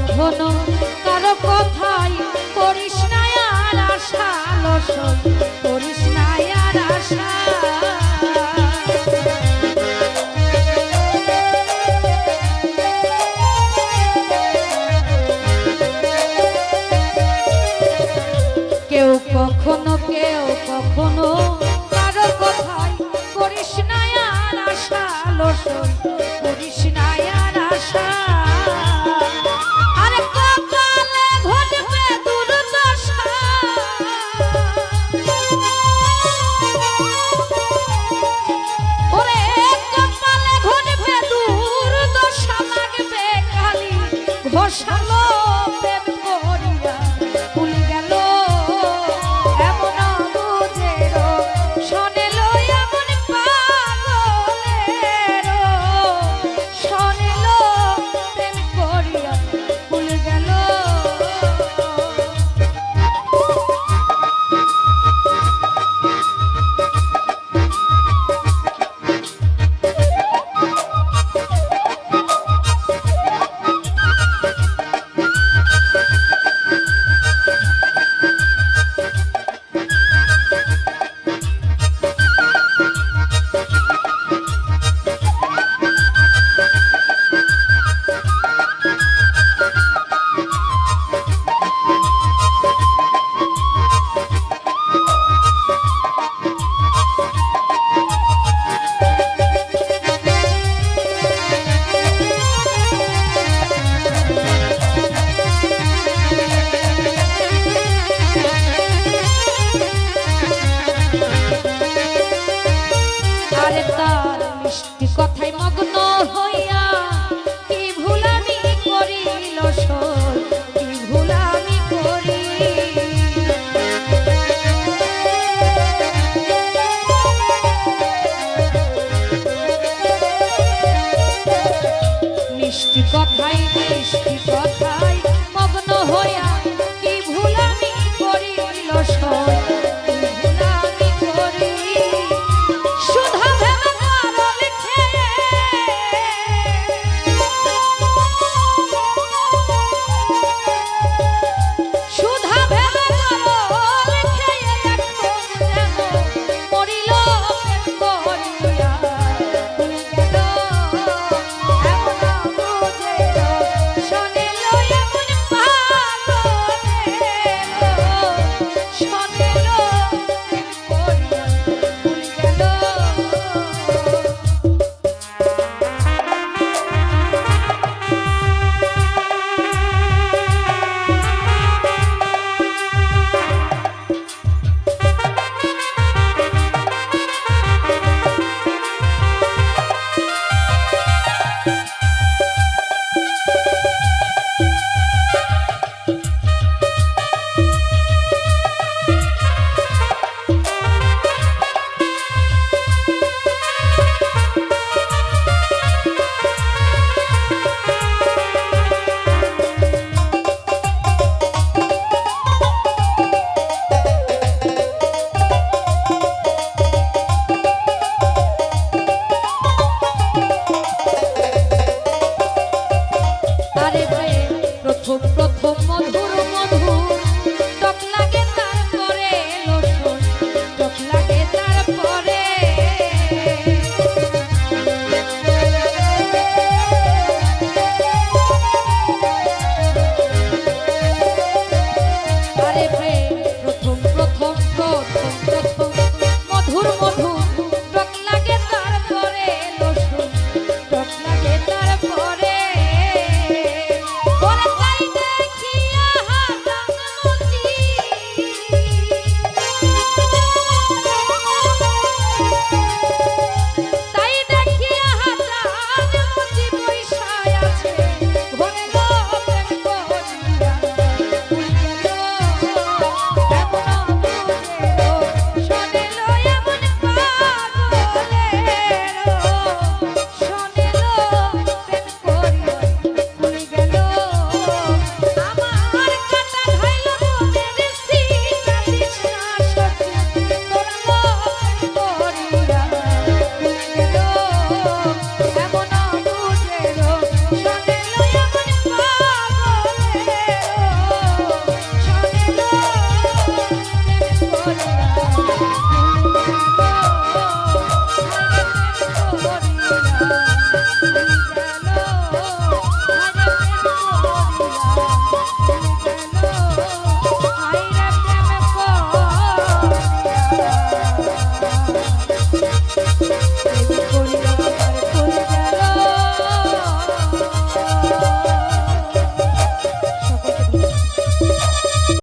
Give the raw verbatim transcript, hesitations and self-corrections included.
কখনো কারো কথায় করিস না আর আশা, লসই করিস না আর আশা। কেউ কখনো, কেউ কখনো কারো কথায় করিস না আর আশা, লসই করিস না আর আশা। আরে কপালে ঘটবে দুর্দশা, ওরে কপালে ঘটবে দুর্দশা, লাগবে খালি ঘষালো প্রেম করিয়া। ভুল গেল এমন বুঝের সনে লো, এমন পাগলের সনে লো, প্রেম করিয়া ভুল গেল। আরে তার মিষ্টি কথায় মগ্ন হইয়া কি ভুল আমি করি, লসই কি ভুল আমি করি। মিষ্টি কথায়, মিষ্টি কথায় মগ্ন হইয়া কি ভুল আমি করি, লসই কি ভুল আমি করি। সুধা ভেবে পারল খেয়ে, সুধা ভেবে পারল খেয়ে, এখন যেন মরিল প্রেম করিয়া। আরে প্রেম প্রথম প্রথম মধুর